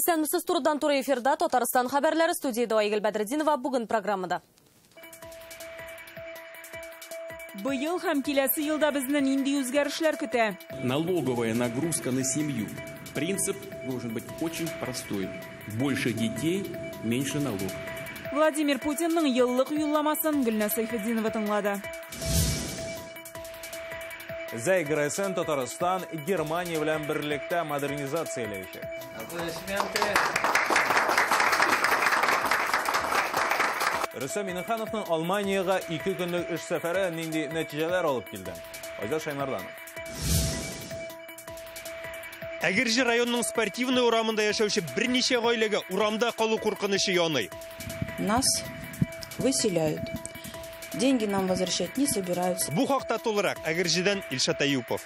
Исәнмесез, турыдан туры эфирда Татарстан хәбәрләре, студияда Айгөл Бәдретдинова. Бүген программада. Быел һәм киләсе елда безне нинди үзгәрешләр көтә? Налоговая нагрузка на семью. Принцип должен быть очень простой. Больше детей, меньше налог. Владимир Путинның еллык юлламасын Гөлназ Сәйфетдинова тыңлады. Зәй ГРСН Татарстан Германия белән берлектә модернизацияләячәк. Аплодисменты. Рөстәм Миңнехановның Алманиягә 2 көнлек эш сәфәре нинди нәтиҗәләр алып килде? Айдар Шаймарданов. Әгерҗе районының Спортивный урамында яшәүче берничә гаиләгә урамда калу куркынычы яный. Нас выселяют. Деньги нам возвращать не собираются. Бу хакта тулырак Әгерҗедән Илшат Әюпов.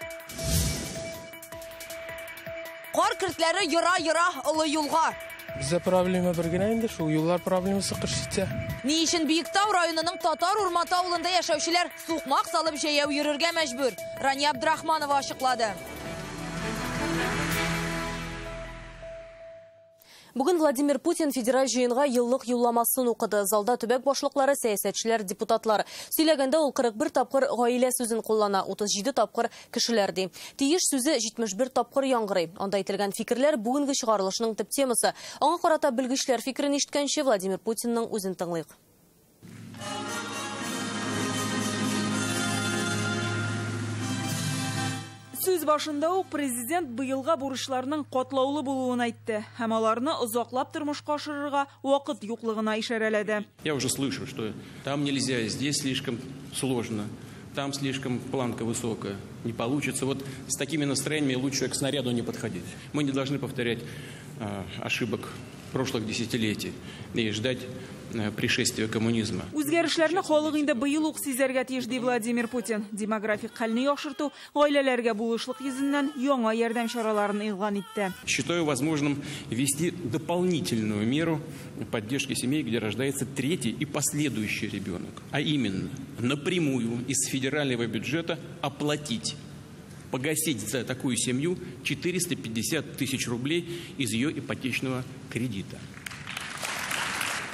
Кар кертләре яра-яра олы юлга. Бездә проблема бер генә инде, шул юллар проблемасы кыш җитсә. Ни өчен Биектау районының Татар Урматы авылында яшәүчеләр сукмак салып җәяү йөрергә мәҗбүр? Рания Абдрахманова ачыклады. Бүген Владимир Путин федераль җыенга еллык юлламасын укыды. Залда төбәк башлыклары, сәясәтчеләр, депутатлар. Сөйләгәндә ул 41 тапкыр гаилә сүзен куллана, 37 тапкыр кешеләр ди. Тиеш сүзе 71 тапкыр яңгырый. Анда әйтелгән фикерләр бүгенге чыгарылышның төп темасы. Аңа карата белгечләр фикерен ишеткәнче Владимир Путинның үзен тыңлыйк. Сүз башында ук президент быелга бурычларның катлаулы булуын әйтте һәм аларны озаклап тормышка ашырырга вакыт юклыгына ишарәләде. Я уже слышу, что там нельзя, здесь слишком сложно, там слишком планка высокая, не получится. Вот с такими настроениями лучше к снаряду не подходить. Мы не должны повторять ошибок прошлых десятилетий и ждать пришествия коммунизма. Үзгәрешләрне халык инде быел ук сизәргә тиеш, ди Владимир Путин. Демографик хәлне яхшырту, гаиләләргә булышлык йөзеннән яңа ярдәм чараларын игълан итте. Считаю возможным ввести дополнительную меру поддержки семей, где рождается третий и последующий ребенок, а именно напрямую из федерального бюджета оплатить, погасить за такую семью 450 тысяч рублей из ее ипотечного кредита.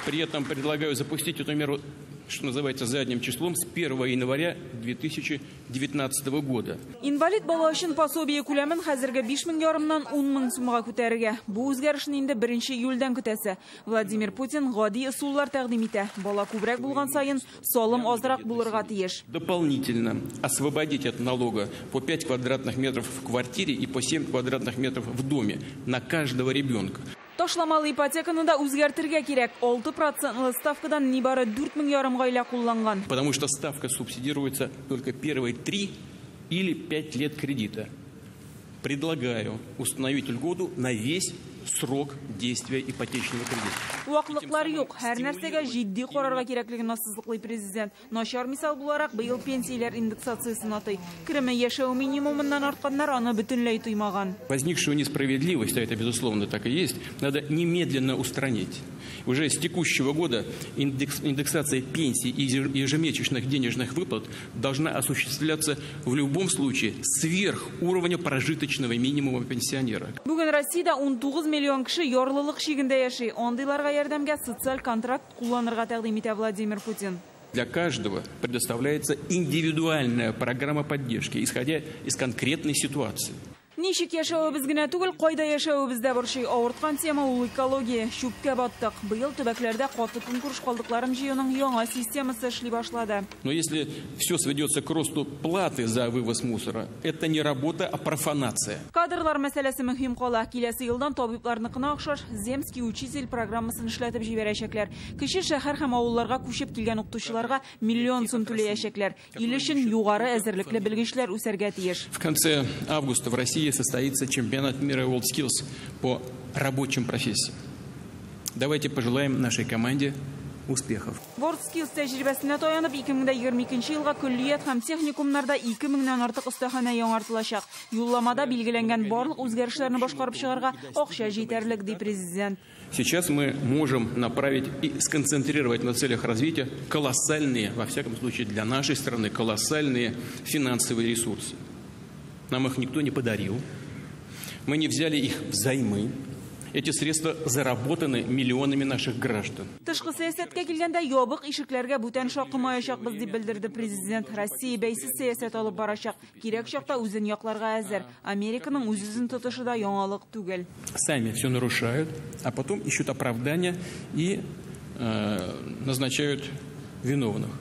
При этом предлагаю запустить эту меру, что называется, задним числом с 1 января 2019 года. Инвалид бала өчен пособие күләмен хәзерге 5 мең ярымнан 10 мең сумга күтәрергә. Бу үзгәрешне инде 1 июльдән көтәсе. Владимир Путин гади ысуллар тәкъдим итә. Бала күбрәк булган саен салым азрак булырга тиеш. Дополнительно освободить от налога по 5 квадратных метров в квартире и по 7 квадратных метров в доме на каждого ребенка. Ташламалы ипотеканы да үзгәртергә кирәк. 6 процентлы ставкадан нибары 4,5 мең гаилә кулланган. Потому что ставка субсидируется только первые 3 или 5 лет кредита. Предлагаю установить льготу на весь срок действия ипотечного кредита. Ваклыклар юк, һәр нәрсәгә җитди карарга кирәклеген ассызыклый президент. Начар мисал буларак быел пенсияләр индексациясен атый. Кереме яшәү минимумыннан артканнар аны бөтенләй тоймаган. Возникшую несправедливость, а это безусловно так и есть, надо немедленно устранить. Уже с текущего года индексация пенсий и ежемесячных денежных выплат должна осуществляться в любом случае сверх уровня прожиточного минимума пенсионера. Бүген Россиядә 19 миллион кеше ярлылык чигендә яши. Андыйларга ярдәмгә социаль контракт кулланырга тәкъдим итә Владимир Путин. Для каждого предоставляется индивидуальная программа поддержки, исходя из конкретной ситуации. Ничек яшәвебез генә түгел, кайда яшәвебез дә борчый. Авырткан тема ул экология. Чүпкә баттык. Быел төбәкләрдә каты көнкүреш калдыкларын җыюның яңа системасы эшли башлады. Но если все сведется к росту платы за вывоз мусора, это не работа, а профанация. Кадрлар мәсьәләсе мөһим кала. Киләсе елдан табибларныкына охшаш Земский учитель программасын эшләтеп җибәрәчәкләр. Кече шәһәр һәм авылларга күчеп килгән укытучыларга миллион сум түләячәкләр. Ил өчен югары әзерлекле белгечләр үсәргә тиеш. В конце августа в России состоится чемпионат мира WorldSkills по рабочим профессиям. Давайте пожелаем нашей команде успехов. WorldSkills тәҗрибәсенә таянып, 2022 елга көллият һәм техникумнарда 2 меңнән артык остаханә яңартылачак. Юлламада билгеләнгән барлык үзгәрешләрне башкарып чыгарга акча җитәрлек, ди президент. Сейчас мы можем направить и сконцентрировать на целях развития колоссальные, во всяком случае для нашей страны, колоссальные финансовые ресурсы. Нам их никто не подарил. Мы не взяли их взаймы. Эти средства заработаны миллионами наших граждан. Тышкы сәясәткә килгәндә, ябык ишекләргә бүтән шакымаячакбыз, дип белдерде президент. Россия бәйсез сәясәт алып барачак. Кирәк чакта үзен якларга әзер. Американың үз-үзен тотышы да яңалык түгел. Сами все нарушают, а потом ищут оправдания и назначают виновных.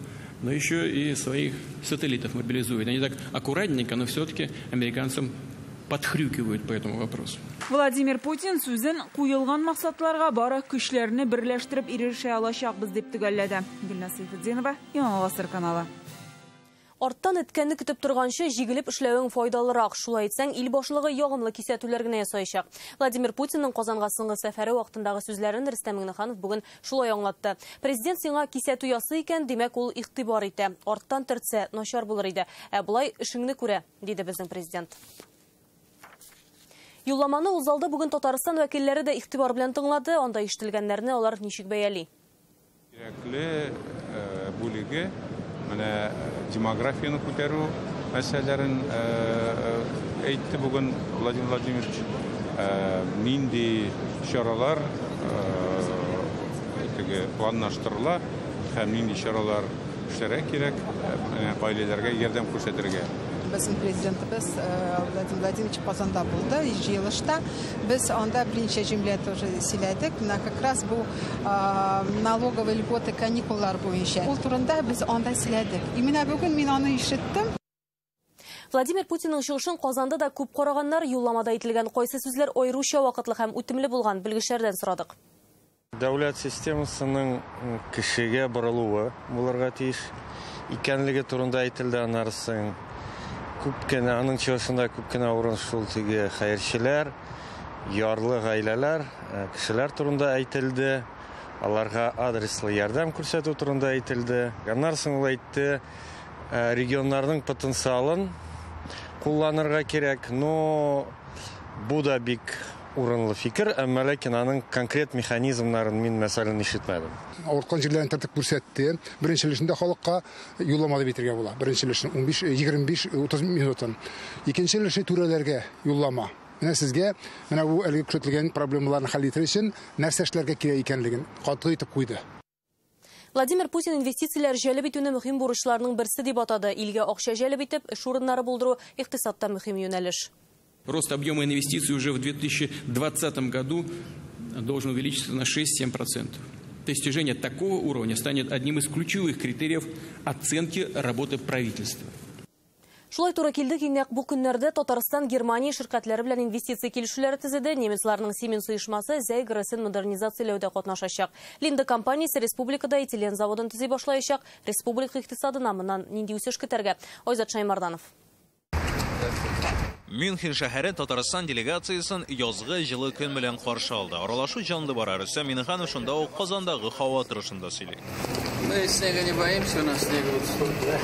Но еще и своих сателлитов мобилизуют. Они так аккуратненько, но все-таки американцам подхрюкивают по этому вопросу. Владимир Путин сүзен куелган максатларга бары көчләрне берләштереп ирешә алачакбыз дип төгәлләде. Гөлназ Сәйфетдинова, Яңа Гасыр каналы. Арттан эткәнне көтеп торганчы җигелеп эшләвең файдалырак. Шулай итсәң, ил башлыгы ягымлы кисәтүләр генә ясаячак. Владимир Путинның Казанга соңгы сәфәре вакытындагы сүзләрен Рөстәм Миңнеханов бүген шулай аңлатты. Президент сиңа кисәтү ясый икән, димәк, ул игътибар итә. Арттан төртсә, начар булыр иде. Ә болай эшеңне күрә, диде безнең президент. Юлламаны ул залда бүген Татарстан вәкилләре дә игътибар белән тыңлады. Анда ишетелгәннәрне алар ничек бәяли? Кирәкле бүлеге менә демографияне күтәрү мәсьәләләрен әйтте бүген Владимир Владимирович. Нинди чаралар теге планлаштырыла һәм нинди чаралар эшләргә кирәк, гаиләләргә ярдәм күрсәтергә. Безнең президентыбыз Владимир Владимирович Казанда булды, җыелышта. Без анда берничә җөмлә тоже сөйләдек. Менә как раз бу налоговый льготы, каникуллар буенча. Ул турында без анда сөйләдек. И менә бүген мин аны ишеттем. Владимир Путинның чыгышын Казанда да күп караганнар, юлламада әйтелгән кайсы сүзләр аеруча вакытлы һәм үтемле булган белгечләрдән сорадык. Дәүләт системасының кешегә борылуы булырга тиеш икәнлеге турында әйтелде. Анарсын күп кенә, аның чыгышында күп кенә урын шул теге хәерчеләр, ярлы гаиләләр, кешеләр турында әйтелде. Аларга адреслы ярдәм күрсәтү турында әйтелде. Аннан ул әйтте, регионнарның потенциалын кулланырга кирәк, но бу да бик урынлы фикер, әмма ләкин аның конкрет механизмнарын мин мәсәлән ишетмәдем. Авырткан җирләрен тәртип күрсәтте. Беренче өлешендә халыкка юллама дип әйтергә була. Беренче өлешен 15, 25, 30 минутын. Икенче өлеше түрәләргә юллама. Менә сезгә менә бу әлеге күрсәтелгән проблемаларны хәл итәр өчен нәрсә эшләргә кирәк икәнлеген катгый итеп куйды. Владимир Путин инвестицияләр җәлеп итүне мөһим бурычларның берсе дип атады. Илгә акча җәлеп итеп, эш урыннары булдыру икътисадта мөһим юнәлеш. Рост объема инвестиций уже в 2020 году должен увеличиться на 6-7%. Достижение такого уровня станет одним из ключевых критериев оценки работы правительства. Шулай туры килде ки, нәкъ бу көннәрдә Татарстан Германия ширкәтләре белән инвестиция килешүләре төзеде. Немецларның Siemens оешмасы Зәй ГРЭСын модернизацияләүдә катнашачак. Линда компаниясе республикада этилен заводын төзи башлаячак. Республика икътисадына моннан нинди үсеш көтәргә? Айзат Шаймарданов. Мюнхен шәһәре Татарстан делегациясын язгы җылы көн белән каршы алды. Аралашу җанлы бара. Рөстәм Миңнеханов шунда ук Казандагы һава торышында сөйли. Мы снега не боимся, у нас снега вот столько.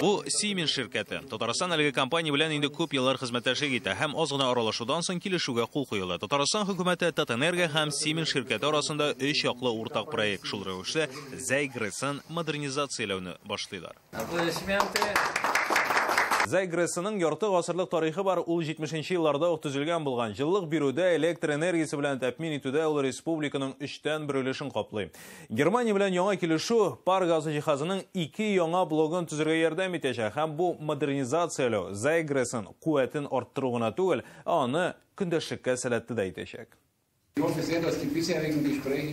Бу Siemens ширкәте. Татарстан әлеге компания белән инде күп еллар хезмәттәшлек итә һәм аз гына аралашудан соң килешүгә кул куелды. Татарстан хөкүмәте Татэнерго һәм Siemens ширкәте арасында өч яклы уртак проект, шул рәвешле Зәй ГРЭСын модернизацияләүне башлыйлар. Аплодисменты. Зәй ГРЭСының ярты гасырлык тарихы бар, ул 70 елларда ук төзелгән булган. Җыллык бирүдә электр энергиясе белән тәэмин итүдә ул республиканың 1/3 өлешен каплый. Германия белән яңа килешү пар газы җиһазының 2 яңа блогын төзергә ярдәм итәчәк һәм бу модернизацияләү Зәй ГРЭСын куәтен арттыру гына түгел, ә аны көндәшлеккә сәләтле дә итәчәк.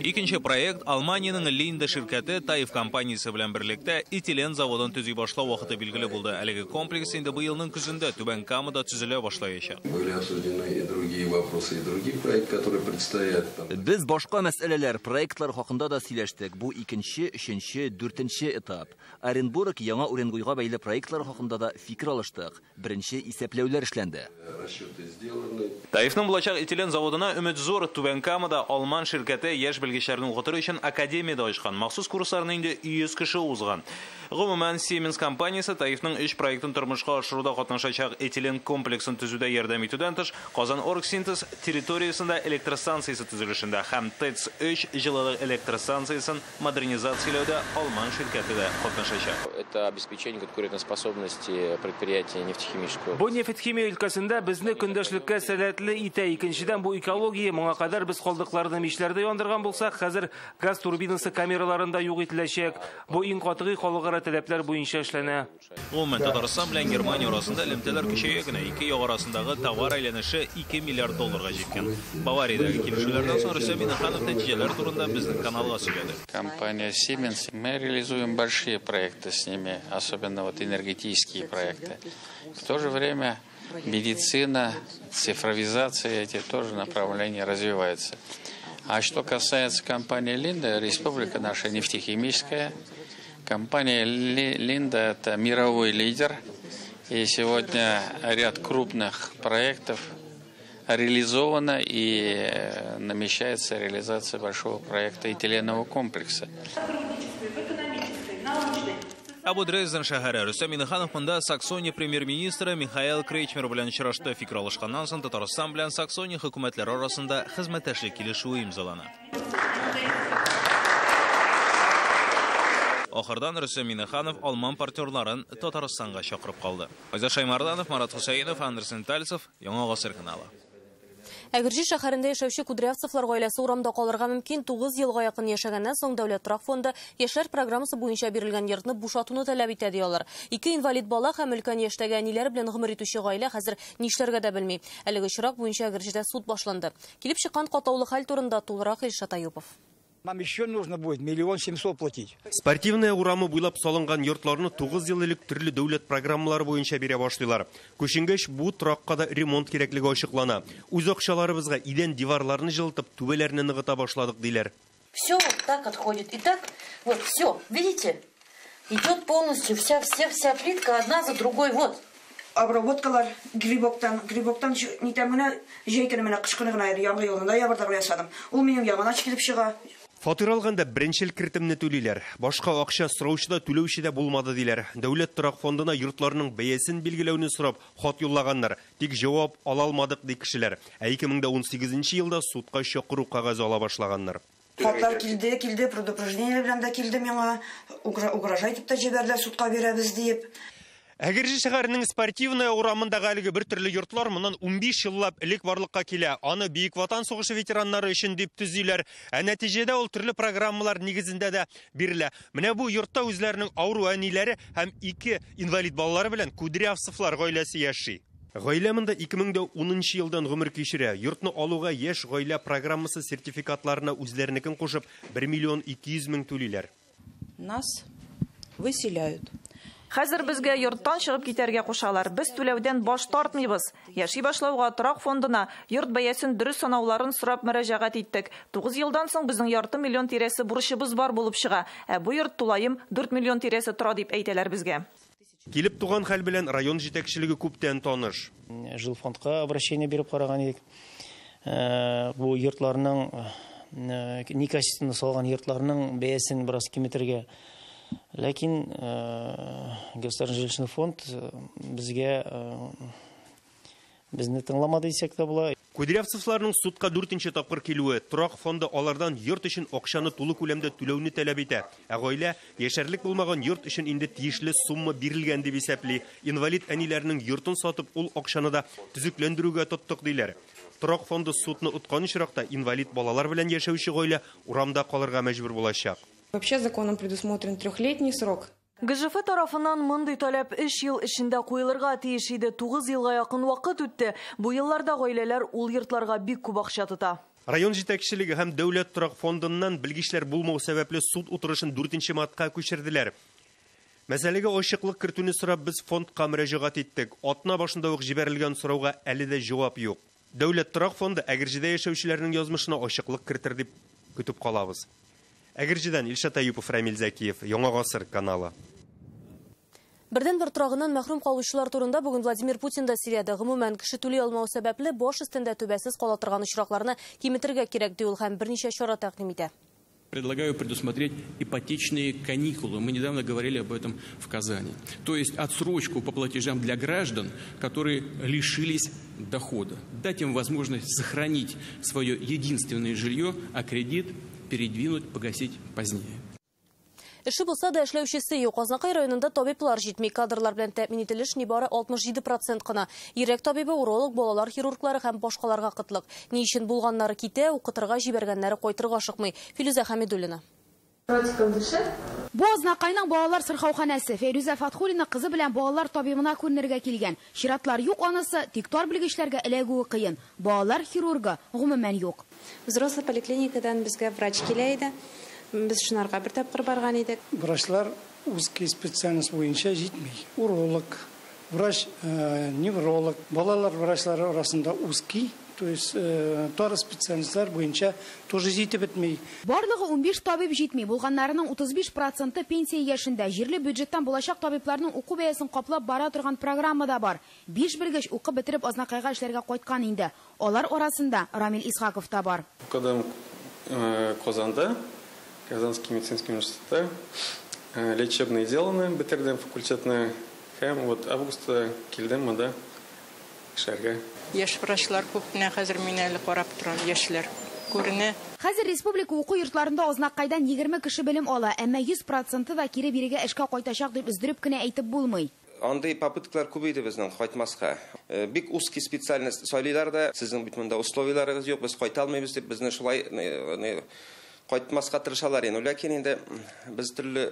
Икенче проект Алманиянең Линда ширкәте Таиф компаниясе белән берлектә этилен заводын төзи башлау вакыты билгеле булды. Әлеге комплекс инде быелның көзендә Түбән Камада төзелә башлаячак. Были обсуждены и другие вопросы, и другие проекты, которые предстоят. Без башка мәсьәләләр, проектлар хакында да сөйләштек. Бу икенче, өченче, дүртенче этап. Оренбург яңа Уренгойга бәйле проектлар хакында да фикер алыштык. Беренче исәпләүләр эшләнде. Расчеты сделаны. Таифның булачак этилен заводына өмет зур. Түбән Камада алман ширкәте яшь белгечләрне укытыр өчен академиядә ачкан. Махсус курсларны инде 100 кеше узган. Гомумән, Siemens компаниясе Таифның 3 проектын тормышка ашыруда катнашачак этилен комплексын төзүдә ярдәм итүдән тыш, Казан Орг Оргсинтез территориясендә электростанциясе төзелешендә һәм ТЭЦ-3 җылылык электростанциясен модернизацияләүдә алман ширкәте дә катнашачак. Это обеспечение конкурентоспособности предприятия нефтехимического. Бу нефть-химия өлкәсендә безне көндәшлеккә сәләтле итә. Икенчедән, бу экология. Моңа кадәр без калдыкларны мичләрдә яндырган булсак, хәзер газ турбинасы камераларында юк ителәчәк. Бу иң катгый халыкара таләпләр буенча эшләнә. Гомумән, Татарстан белән Германия арасында элемтәләр көчәя генә. Ике як арасындагы товар әйләнеше 2 миллиард долларга җиткән. Бавариядәге килешүләрдән соң Рөстәм Миңнеханов нәтиҗәләр турында безнең каналга сөйләде. Компания Siemens, мы реализуем большие проекты с ними, особенно вот энергетические проекты. В то же время медицина, цифровизация, эти тоже направления развиваются. А что касается компании Линда, республика наша нефтехимическая. Компания Линда – это мировой лидер. И сегодня ряд крупных проектов реализовано и намечается реализация большого проекта этиленового комплекса. Ә бу Дрезден шәһәре. Рөстәм Миңнеханов монда Саксония премьер-министры Михаил Кречмер белән очрашты. Фикер алышканнан соң Татарстан белән Саксония хөкүмәтләре арасында хезмәттәшлек килешүе имзалана. Ахырдан Рөстәм Миңнеханов алман партнерларын Татарстанга чакырып калды. Айзат Шаймарданов, Марат Хусаинов, Андерсен Тальцев, Яңа Гасыр каналы. Әгерҗе шәһәрендә яшәүче Кудрявцевлар гаиләсе урамда калырга мөмкин. 9 елга якын яшәгәннән соң Дәүләт торак фонды яшьләр программасы буенча бирелгән йортны бушатуны таләп итә, ди алар. 2 инвалид бала һәм өлкән яшьтәге әниләр белән гомер итүче гаилә хәзер нишләргә дә белми. Әлеге очрак буенча Әгерҗедә суд башланды. Килеп чыккан катлаулы хәл турында тулырак Илшат Аюпов. Нам еще нужно будет 1 700 000 платить. Спортивная урамы буйлап салынган йортларны 9 ел элек төрле дәүләт программалары буенча бирә башлыйлар. Күченгәч бу торакка да ремонт кирәклеге ачыклана. Үз акчаларыбызга идән диварларны җылытып, түбәләрне ныгыта башладык, диләр. Все вот так отходит. И так вот все, видите? Идет полностью вся плитка одна за другой, вот. Обработкалар грибоктан не там менә җәй көне менә кыш көне генә яңгыр елында ябырдак ясадым. Ул минем яңа килеп чыга. Фатир алганда беренчел кертемне түлиләр. Башка акча сораучы да, түләүче дә булмады, диләр. Дәүләт торак фондына йортларның бәясен билгеләүне сорап хат юллаганнар. Тик җавап ала алмадык, ди кешеләр. Ә 2018 елда судка чакыру кәгазе ала башлаганнар. Хатлар килде, предупреждение белән дә килде миңа, угрожать итеп тә җибәрделәр, судка бирәбез диеп. Әгерҗе шәһәренең Спортивная урамындагы әлеге бер төрле йортлар моннан 15 еллап элек барлыкка килә. Аны Бөек Ватан сугышы ветераннары өчен дип төзиләр. Ә нәтиҗәдә ул төрле программалар нигезендә дә бирелә. Менә бу йортта үзләренең авыру әниләре һәм 2 инвалид балалары белән Кудрявцевлар гаиләсе яши. Гаилә монда 2010 елдан гомер кичерә. Йортны алуга яшь гаилә программасы сертификатларына үзләренекен кушып 1 200 000 түлиләр. Нас выселяют. Хәзер безгә йорттан чыгып китәргә кушалар. Без түләүдән баш тартмыйбыз. Яши башлауга торак фондына йорт бәясен дөрес санауларын сорап мөрәҗәгать иттек. 9 елдан соң безнең 0,5 миллион тирәсе бурычыбыз бар булып чыга. Ә бу йорт тулаем 4 миллион тирәсе тора дип әйтәләр безгә. Килеп туган хәл белән район җитәкчелеге күптән таныш. Жилфондка обращение биреп караган идек. Бу йортларның некачественно салган йортларның бәясен бераз киметергә. Ләкин Государственный жилищный фонд безгә безне тыңламады дисәк тә була. Кудрявцевларның судка 4нче тапкыр килүе торак фонды алардан йорт өчен акчаны тулы күләмдә түләүне таләп итә. Ә гаилә яшәрлек булмаган йорт өчен инде тиешле сумма бирелгән дип исәпли. Инвалид әниләренең йортын сатып, ул акчаны да төзекләндерүгә тоттык, диләр. Торак фонды судны откан очракта инвалид балалар белән яшәүче гаилә урамда калырга мәҗбүр булачак. Вообще законом предусмотрен 3-летний срок. ГЖФ тарафыннан мондый таләп 3 ел эчендә куелырга тиеш иде. 9 елга якын вакыт үтте. Бу елларда гаиләләр ул йортларга бик күп акча тота. Район җитәкчелеге һәм Дәүләт торак фондыннан белгечләр булмау сәбәпле суд утырышын 4 мартка күчерделәр. Мәсьәләгә ачыклык кертүне сорап без фондка мөрәҗәгать иттек. Атна башында ук җибәрелгән сорауга әле дә җавап юк. Дәүләт торак фонды Әгерҗедә яшәүчеләрнең язмышына ачыклык кертер дип көтеп калабыз. Әгерҗедән Илшат Аюпов, Рамил Зәкиев, Яңа Гасыр каналы. Бердән-бер торагыннан мәхрүм калучылар турында бүген Владимир Путин да сөйләде. Гомумән, кеше түли алмау сәбәпле баш өстендә түбәсез кала торган очракларны киметергә кирәк, ди ул һәм берничә чара тәкъдим итә. Предлагаю предусмотреть ипотечные каникулы. Мы недавно говорили об этом в Казани. То есть отсрочку по платежам для граждан, которые лишились дохода. Дать им возможность сохранить свое единственное жилье, а кредит передвинуть, погасить позднее. Эше булса да эшләүчесе юк. Азнакай районында табиблар җитми. Кадрлар белән тәэмин ителеш нибары 67% кына. Йөрәк табибы, уролог, балалар хирурглары һәм башкаларга кытлык. Ни өчен булганнары китә, укытырга җибәргәннәре кайтырга ашыкмый. Филүзә Хәмидуллина. Бу Азнакайның балалар сырхауханәсе. Фәйрүзә Фатхуллина кызы белән балалар табибына күренергә килгән. Чиратлар юк анысы, тик тар белгечләргә эләгүе кыен. Балалар хирургы гомумән юк. Взрослый поликлиникадан безгә врач килә иде. Без шунарга бер тапкыр барган идек. Врачлар узкий специальность буенча җитми. Уролог, врач, невролог, балалар врачлары арасында узкий, то есть тар специальностьлар буенча тоже җитеп бетми. Барлыгы 15 табиб җитми. Булганнарының 35% пенсия яшендә. Җирле бюджеттан булачак табибларның уку бәясен каплап бара торган программа да бар. 5 белгеч укып бетереп Азнакайга эшләргә кайткан инде. Алар арасында Рамил Исхаков та бар. Укыдым Казанда. Казанский медицинский университет, лечебные деланы, бетердем факультетны, һәм вот августта килдем монда эшләргә. Яшь врачлар күп, менә хәзер мин әле карап торам, яшьләр күренә. Хәзер республика уку йортларында Азнакайдан 20 кеше белем ала, әмма 100% да кире бирегә эшкә кайтачак дип өздереп кенә әйтеп булмый. Андый попыткалар күп иде безнең кайтмаска. Бик узкий специальность сайлыйлар да, сезнең бит монда условияләрегез юк, без кайта алмыйбыз дип безне шулай кайтмаска тырышалар инде. Ләкин инде без төрле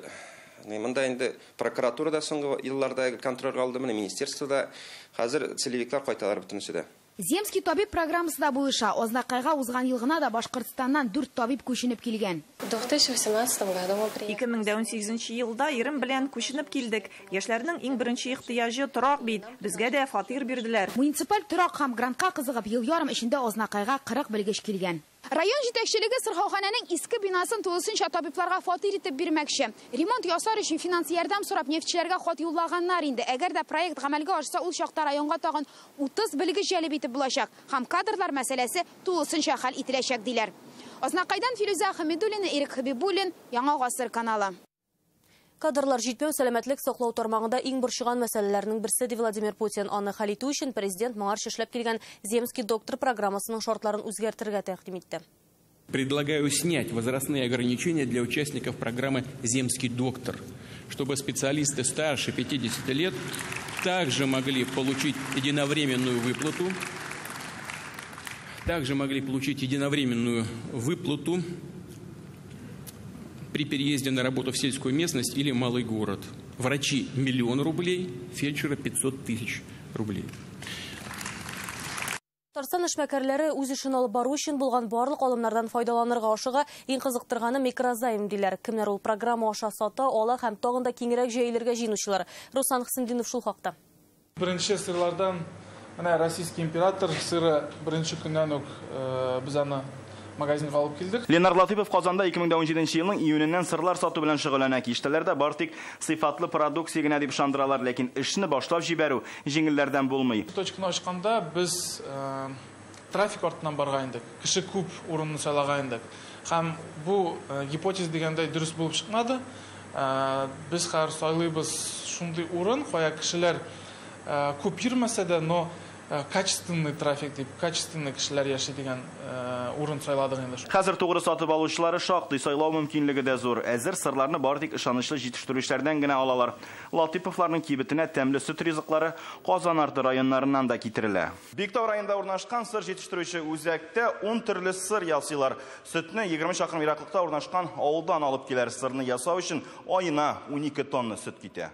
монда инде прокуратура да соңгы елларда контрольгә алды, менә министерство да хәзер целевиклар кайталар бөтенесе дә. Земский табиб программасы да булыша. Азнакайга узган ел гына да Башкортстаннан 4 табиб күченеп килгән. 2018 елда ирем белән күченеп килдек. Яшьләрнең иң беренче ихтыяҗы торак бит. Безгә дә фатир бирделәр. Муниципаль торак һәм грантка кызыгып ел ярым эчендә Азнакайга 40 белгеч килгән. Район җитәкчелеге сырхауханәнең иске бинасын тулысынча табибларга фатир итеп бирмәкче. Ремонт ясар өчен финанс ярдәм сорап нефтьчеләргә хат юллаганнар инде. Әгәр дә проект гамәлгә ашса, ул чакта районга тагын 30 белгеч җәлеп итеп булачак һәм кадрлар мәсьәләсе тулысынча хәл ителәчәк диләр. Азнакайдан Филүзә Хәмидуллина, Ирек Хәбибуллин, Яңа Гасыр каналы. Кадрлар җитмәү сәламәтлек саклау тармагында иң борчыган мәсьәләләрнең берсе, ди Владимир Путин. Аны хәл итү өчен президент моңарчы эшләп килгән Земский доктор программасының шартларын үзгәртергә тәкъдим итте. Предлагаю снять возрастные ограничения для участников программы «Земский доктор», чтобы специалисты старше 50 лет также могли получить единовременную выплату, при переезде на работу в сельскую местность или малый город. Врачи – 1 000 000 рублей, фельдшеры – 500 тысяч рублей. Татарстан эшмәкәрләре үз эшен алып бару өчен булган барлык алымнардан файдаланырга ашыга. Иң кызыктырганы микрозайм диләр. Кемнәр ул программа аша сата, ала һәм тагын да киңрәк җәелергә җыенучылар. Руслан Хисендинов шул хакта. Беренче сырлардан менә Российский император сыры беренче көннән үк без аны магазинга алып килдек. Ленар Латыпов Казанда 2017 елның июненнән сырлар сату белән шөгыльләнә. Киштәләрдә бар тик сыйфатлы продукция генә дип ышандыралар, ләкин эшне башлап җибәрү җиңелләрдән булмый. Точканы ачканда без трафик артыннан барган идек. Кеше күп урынны сайлаган идек. Һәм бу гипотез дигәндәй дөрес булып чыкмады. Без хәзер сайлыйбыз шундый урын, кая кешеләр күп йөрмәсә дә, но качественный трафик дип, качественный кешеләр яши дигән урын сайладык инде. Хәзер тугры сатып алучылары шактый, сайлау мөмкинлеге дә зур. Әзер сырларны бары тик ышанычлы җитештерүчеләрдән генә алалар. Латыповларның кибетенә тәмле сөт ризыклары Казан арты районнарыннан да китерелә. Биектау районында урнашкан сыр җитештерүче үзәктә 10 төрле сыр ясыйлар. Сөтне 20 чакрым ераклыкта урнашкан авылдан алып киләр. Сырны ясау өчен аена 12 тонна сөт китә.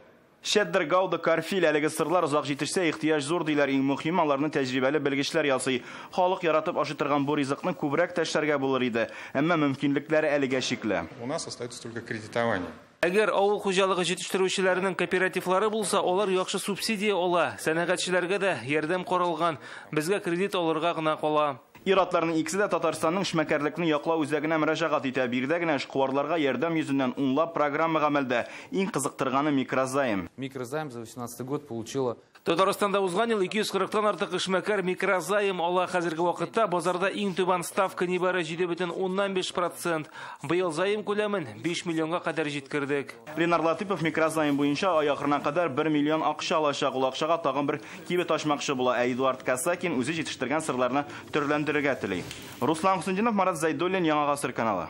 Чеддер, гауда, карфиль әлеге сырлар озак җитешсә ихтыяҗ зур диләр. Иң мөһиме аларны тәҗрибәле белгечләр ясый. Халык яратып ашый торган бу ризыкны күбрәк ташларга булыр иде. Әмма мөмкинлекләре әлегә чикле. У нас остается только кредитование. Әгәр авыл хуҗалыгы җитештерүчеләренең кооперативлары булса, алар яхшы субсидия ала. Сәнәгатьчеләргә дә ярдәм каралган. Безгә кредит алырга гына кала. Ир-атларның икесе дә Татарстанның эшмәкәрлекне яклау үзәгенә мөрәҗәгать итә. Биредә генә эшкуарларга ярдәм йөзеннән унлап программа гамәлдә. Иң кызыктырганы микрозайм. Микрозайм за 2018 год получила. Татарстанда узган ел 240-тан артык эшмәкәр микрозайм ала. Хәзерге вакытта базарда иң түбән ставка нибары 7,5%. Быел займ күләмен 5 миллионга кадәр җиткердек. Ленар Латыпов микрозайм буенча ай ахырына кадәр 1 миллион акча алачак. Ул акчага тагын бер кибет ачмакчы була. Ә Эдуард Касакин үзе җитештергән сырларны төрләндерергә тели. Руслан Хусендинов, Марат Зайдуллин, Яңа Гасыр каналы.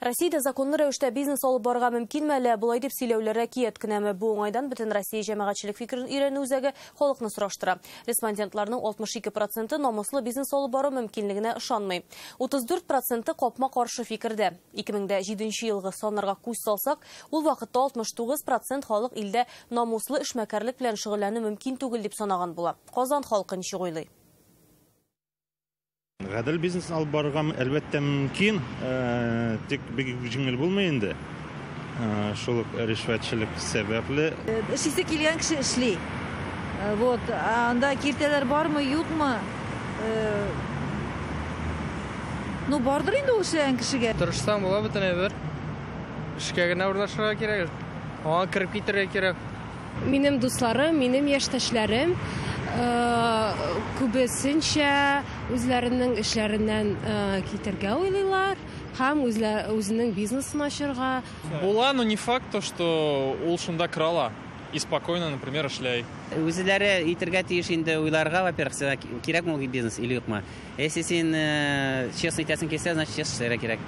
Россиядә законлы рәвештә бизнес алып барырга мөмкинме әллә болай дип сөйләүләр әкият кенәме? Бу уңайдан бөтен Россия җәмәгатьчелек фикерен өйрәнү үзәге халыкны сораштыра. Респондентларның 62% намуслы бизнес алып бару мөмкинлегенә ышанмый. 34% капма-каршы фикердә. 2007 елгы саннарга күз салсак, ул вакытта 69% халык илдә намуслы эшмәкәрлек белән шөгыльләнү мөмкин түгел дип санаган була. Казан халкы ничек уйлый? Гадел бизнес алып барырга әлбәттә мөмкин, тик бик җиңел булмый инде. Шул ук ришвәтчелек сәбәпле. Эшлисе килгән кеше эшли. Вот, анда киртәләр бармы, юкмы? Ну, бардыр инде ул эшләгән кешегә. Тырышсаң була бөтен әйбер. Эшкә генә урнашырга кирәк. Аңа кереп китәргә кирәк. Минем дусларым, минем яшьтәшләрем күбесенчә үзләренең эшләреннән китәргә уйлыйлар һәм үзенең бизнесын ачырга. Була, но не факт то, что ул шунда керә и спокойно, например, эшләй. Үзләре итергә тиеш инде уйларга, во-первых, сиңа кирәкме ул бизнес или юкмы? Если син честно итәсең килсә, значит, честно эшләргә кирәк.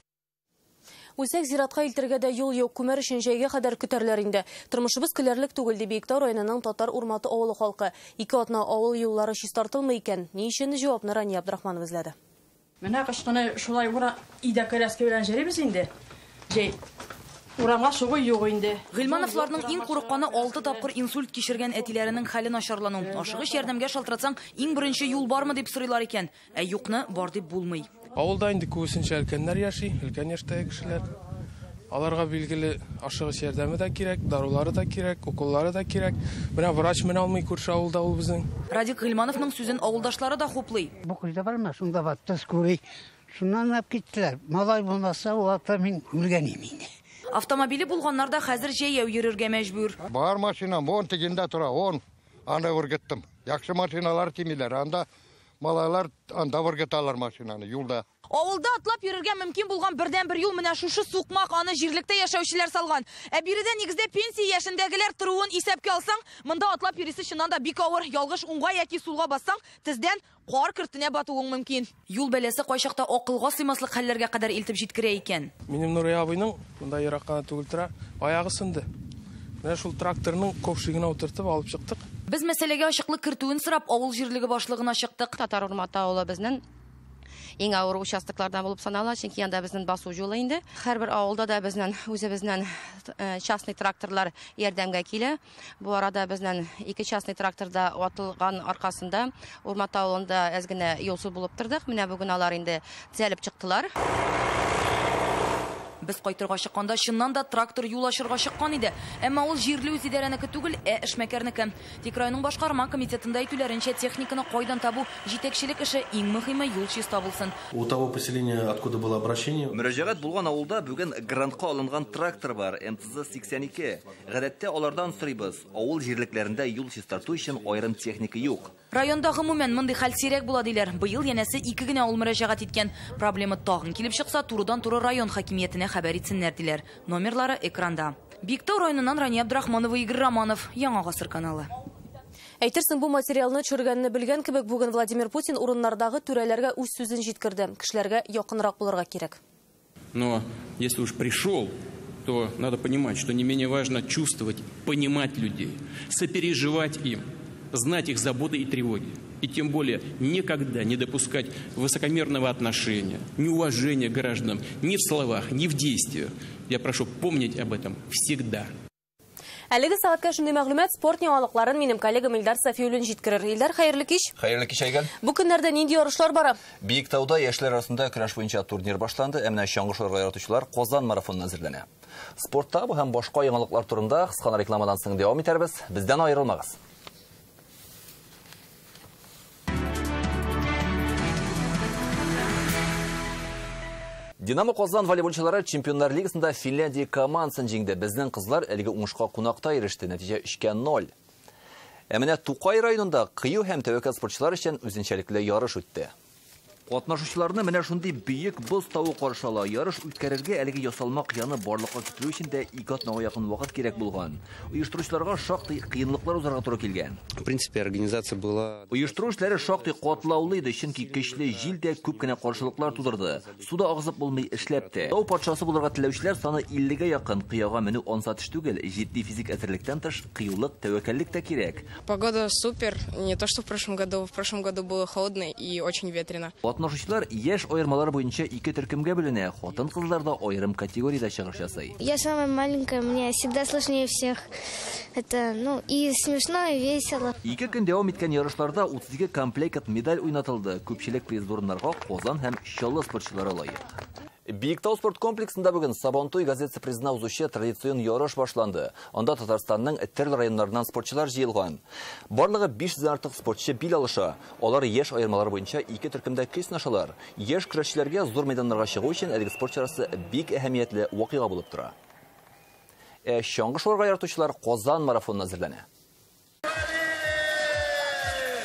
Үлсәк зиратка илтергә дә юл юк, күмәр өчен җәйгә кадәр көтәрләр инде. Тормышыбыз көләрлек түгел, ди Биектау районының Татар Урматы авылы халкы. Ике атна авыл юллары чистартылмый икән. Ни өчен җавапны Рания Абдрахманова эзләде. Менә кыш көне шулай өйдә коляска белән йөрибез инде. Җәй. Урамга чыгу юк инде. Гыйльмановларның иң курыкканы 6 тапкыр инсульт кичергән әтиләренең хәле начарлану. Ашыгыч ярдәмгә шалтыратсаң, иң беренче юл бармы дип сорыйлар икән. Ә юкны бар дип булмый. Авылда инде күбесенчә өлкәннәр яши, өлкән яшьтәге кешеләр. Аларга билгеле ашыгыч ярдәме дә кирәк, дарулары да кирәк, уколлары да кирәк. Менә врач менә алмый күрше авылда ул безнең. Радик Гыйльмановның сүзен авылдашлары да хуплый. Бу кызда бармы? Шунда батты скорый. Шуннан алып киттеләр. Малай булмаса, ул вакытта мин үлгән идем инде. Автомобиле булганнар да хәзер җәяү йөрергә мәҗбүр. Бар машина, вон тегендә тора, вон. Анда үргеттем. Яхшы машиналар тимиләр. Анда малайлар анда үргетәләр машинаны юлда. Авылда атлап йөрергә мөмкин булган бердән-бер юл менә шушы сукмак, аны җирлектә яшәүчеләр салган. Ә биредә нигездә пенсия яшендәгеләр торуын исәпкә алсаң, монда атлап йөрисе чыннан да бик авыр. Ялгыш уңга яки сулга бассаң, тездән кар кертенә батуың мөмкин. Юл бәласе кайчакта акылга сыймаслык хәлләргә кадәр илтеп җиткерә икән. Минем Нурия абыйның монда ерак кына түгел тора, аягы сынды. Менә шул тракторның ковшигына утыртып алып чыктык. Без мәсьәләгә ачыклык кертүен сорап авыл җирлеге башлыгына чыктык. Татар Урматы авылы безнең иң авыр участоклардан булып санала, чөнки анда безнең басу юлы инде. Һәрбер авылда да безнең үзебезнең частный тракторлар ярдәмгә килә. Бу арада безнең 2 частный тракторда ватылган аркасында Урматы авылында әз генә юлсыз булып тордык. Менә бүген алар инде төзәлеп чыктылар. Без кайтырга чыкканда чыннан да трактор юл ачырга чыккан иде. Әмма ул җирле үзидарәнеке түгел, ә эшмәкәрнеке. Тик районның башкарма комитетында әйтүләренчә, техниканы кайдан табу җитәкчелек эше, иң мөһиме юл чиста булсын. У того поселения, откуда было обращение. Мөрәҗәгать булган авылда бүген грантка алынган трактор бар, МТЗ-82. Гадәттә алардан сорыйбыз. Авыл җирлекләрендә юл чистарту өчен аерым техника юк. Районда гомумән мондый хәл сирәк була диләр. Быел янәсе 2 генә авыл мөрәҗәгать иткән. Проблема тагын килеп чыкса, турыдан-туры район хакимиятенә хәбәр итсеннәр диләр. Номерлары экранда. Биектау районыннан Рания Абдрахманова, Игорь Романов, Яңа Гасыр каналы. Әйтерсең, бу материалны төшергәнне белгән кебек, бүген Владимир Путин урыннардагы түрәләргә үз сүзен җиткерде. Кешеләргә якынрак булырга кирәк. Но если уж пришел, то надо понимать, что не менее важно чувствовать, понимать людей, сопереживать им, знать их заботы и тревоги. И тем более никогда не допускать высокомерного отношения, неуважения к гражданам ни в словах, ни в действиях. Я прошу помнить об этом всегда. Әлеге сәгатькә шундый мәгълүмат, спорт яңалыкларын минем коллегам Илдар Сафиуллин җиткерер. Илдар, хәерле кич. Хәерле кич, Айгөл. Бу көннәрдә нинди ярышлар бара? Биектауда яшьләр арасында көрәш буенча турнир башланды. Ә менә чаңгычыларга яратучылар Казан марафонына әзерләнә. Спортта бу һәм башка яңалыклар турында кыска рекламадан соң дәвам итәрбез. Бездән аерылмагыз. Динамо Казан волейболчылары Чемпионнар лигасында Финляндия командасын җиңде. Безнең кызлар әлеге уңышка кунакта иреште. Нәтиҗә 3-0. Ә менә Тукай районында кыю һәм тәвәккәл спортчылар өчен үзенчәлекле ярыш үтте. Катнашучыларны менә шундый бөек боз тавы каршы ала. Ярыш үткәрергә әлеге ясалма кыяны барлыкка китерү өчен дә 2 атнага якын вакыт кирәк булган. Оештыручыларга шактый кыенлыклар узарга туры килгән. В принципе, организация была... Оештыру эшләре шактый катлаулы иде, чөнки көчле җил дә күп кенә каршылыклар тудырды. Суда агызып булмый, эшләп тә. Тау патшасы булырга теләүчеләр саны 50-гә якын. Кыяга менү ансат эш түгел. Җитди физик әзерлектән тыш, кыюлык, тәвәккәллек тә кирәк. Погода супер, не то что в прошлом году. В прошлом году было холодно и очень ветрено. Катнашучылар яшь аермалары буенча 2 төркемгә бүленә. Хатын-кызлар да аерым категориядә чыгыш ясый. Я самая маленькая, мне всегда сложнее всех. Это, ну, и смешно, и весело. 2 көн дәвам иткән ярышларда 32 комплект медаль уйнатылды. Күпчелек приз урыннарга Казан һәм Чаллы спортчылары лаек. Биектау спорт комплексында бүген Сабантуй газетасы призына узучы традицион ярыш башланды. Анда Татарстанның төрле районнарыннан спортчылар җыелган. Барлыгы 500 артык спортчы бил алыша. Алар яшь аермалары буенча 2 төркемдә көч сынашалар. Яшь көрәшчеләргә зур мәйданнарга чыгу өчен әлеге спорт чарасы бик әһәмиятле вакыйга булып тора. Чаңгы шуарга яратучылар Казан марафонына әзерләнә.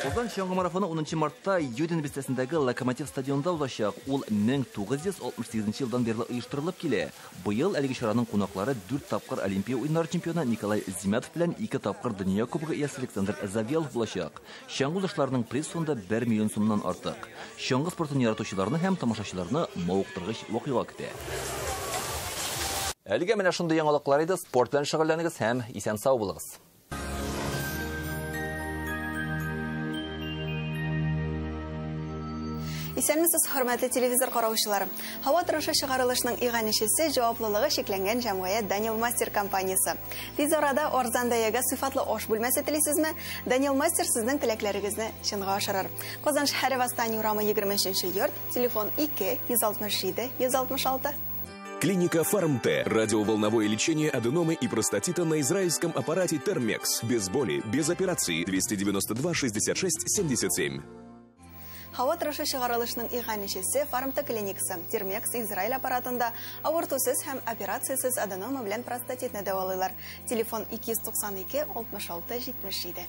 Казан чаңгы марафоны 10 мартта Юдин бистәсендәге Локомотив стадионында узачак. Ул 1968 елдан бирле оештырылып килә. Быел әлеге чараның кунаклары 4 тапкыр Олимпия уеннары чемпионы Николай Зимятов белән 2 тапкыр дөнья кубогы иясе Александр Завьялов булачак. Чаңгы узышларының приз фонды 1 миллион сумнан артык. Чаңгы спортын яратучыларны һәм тамашачыларны мавыктыргыч вакыйга көтә. Әлегә менә шундый яңалыклар иде. Спорт белән шөгыльләнегез һәм исән-сау булыгыз. Исәнмесез, хөрмәтле телевизор караучылары. Һава торышы чыгарылышының иганәчесе җаваплылыгы чикләнгән җәмгыять Данил Мастер компаниясе. Тиз арада арзан бәягә сыйфатлы аш бүлмәсе телисезме? Данил Мастер сезнең теләкләрегезне чынга ашырыр. Казан шәһәре Восстание урамы 23 йорт, телефон 2 167 166. Клиника Фарм-Т. Радиоволновое лечение аденомы и простатита на израильском аппарате Термекс. Без боли, без операции. 292 66 77. Һава торышы чыгарылышының иганәчесе Фарм-Т клиникасы. Термекс Израиль аппаратында авыртусыз һәм операциясез аденома белән простатитны дәвалыйлар. Телефон 292 66 77.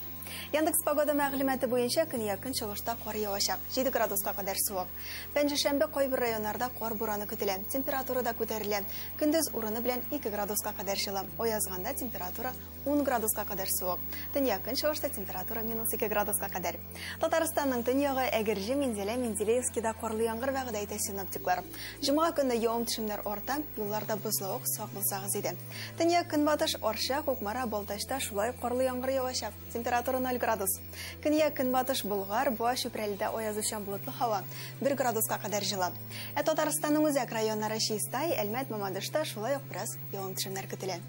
Яндекс погода мәгълүматы буенча көньяк-көнчыгышта кар явачак. 7 градуска кадәр суык. Пәнҗешәмбе кайбер районнарда кар бураны көтелә. Температура да күтәрелә. Көндез урыны белән 2 градуска кадәр җылы. Аязганда температура 10 градуска кадәр суык. Төньяк-көнчыгышта температура -2 градуска кадәр. Татарстанның төньягы Әгерҗе, Мензелә, Менделеевскида карлы яңгыр вәгъдә итә синоптиклар. Җомга көнне явым-төшемнәр арта, юлларда бозлавык, сак булсагыз иде. Төньяк-көнбатыш, Арча, Кукмара, Балтачта шулай карлы яңгыр явачак. Температура 0 градус. Көньяк-көнбатыш Болгар, Буа, Чүпрәледә аязучан болытлы һава 1 градуска кадәр җылы. Ә Татарстанның үзәк районнары Чистай, Әлмәт, Мамадышта шулай ук бераз явым-төшемнәр көтелә.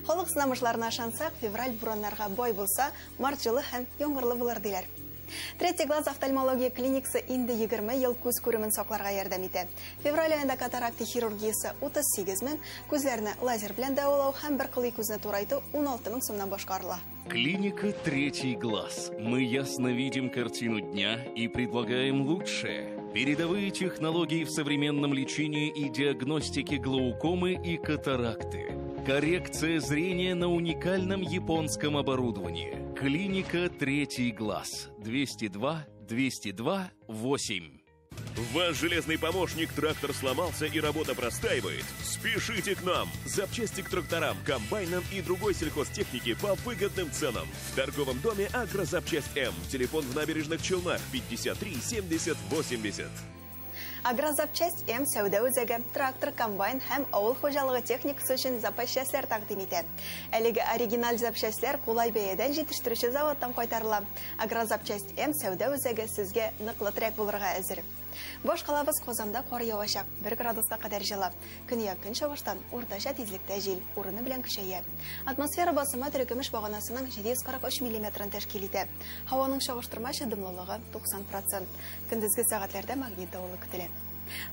Халык сынамышларына ышансак, февраль бураннарга бай булса, март җылы һәм яңгырлы булыр диләр. Третий глаз офтальмология клиникасы инде 20 ел күз күремен сакларга ярдәм итә. Февраль аенда катаракта хирургиясе 38 мең, күзләрне лазер белән дәвалау һәм бер кылый күзне турайту 16 мең сумнан башкарыла. Клиника «Третий глаз». Мы ясно видим картину дня и предлагаем лучшее. Передовые технологии в современном лечении и диагностике глаукомы и катаракты. Коррекция зрения на уникальном японском оборудовании. Клиника «Третий глаз». 202 202 8. Ваш железный помощник трактор сломался и работа простаивает? Спешите к нам! Запчасти к тракторам, комбайнам и другой сельхозтехнике по выгодным ценам. В торговом доме «Агрозапчасть М». Телефон в Набережных Челнах 53 70 80. Агрозапчасть М сәүдә үзәге трактор, комбайн һәм авыл хуҗалыгы техникасы өчен запас частьләр тәкъдим итә. Әлеге оригиналь запчастьләр кулай бәядән җитештерүче заводтан кайтарыла. Агрозапчасть М сәүдә үзәге сезгә ныклы терәк булырга әзер. Баш калабыз Казанда кар явачак, 1 градуска кадәр җылы. Көньяк-көнчыгыштан уртача тизлектә җил, урыны белән көчәя. Атмосфера басымы терекөмеш баганасының 743 миллиметрын тәшкил итә. Һаваның чагыштырмача дымлылыгы 90%. Көндезге сәгатьләрдә магнит давылы көтелә.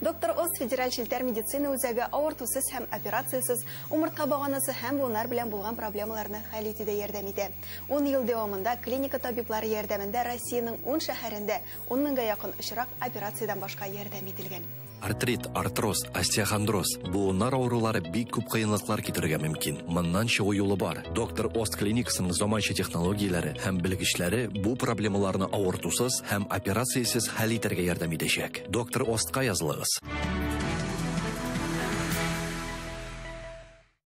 Доктор Оз федераль челтәр медицина үзәге авыртусыз һәм операциясез умыртка баганасы һәм буыннар белән булган проблемаларны хәл итүдә ярдәм итә. 10 ел дәвамында клиника табиблары ярдәмендә Россиянең 10 шәһәрендә 10 меңгә якын очрак операциядән башка ярдәм ителгән. Артрит, артроз, остеохондроз, буыннар авырулары бик күп кыенлыклар китерергә мөмкин. Моннан чыгу юлы бар. Доктор Ост клиникасының заманча технологияләре һәм белгечләре бу проблемаларны авыртусыз һәм операциясез хәл итәргә ярдәм итәчәк. Доктор Остка язылыгыз.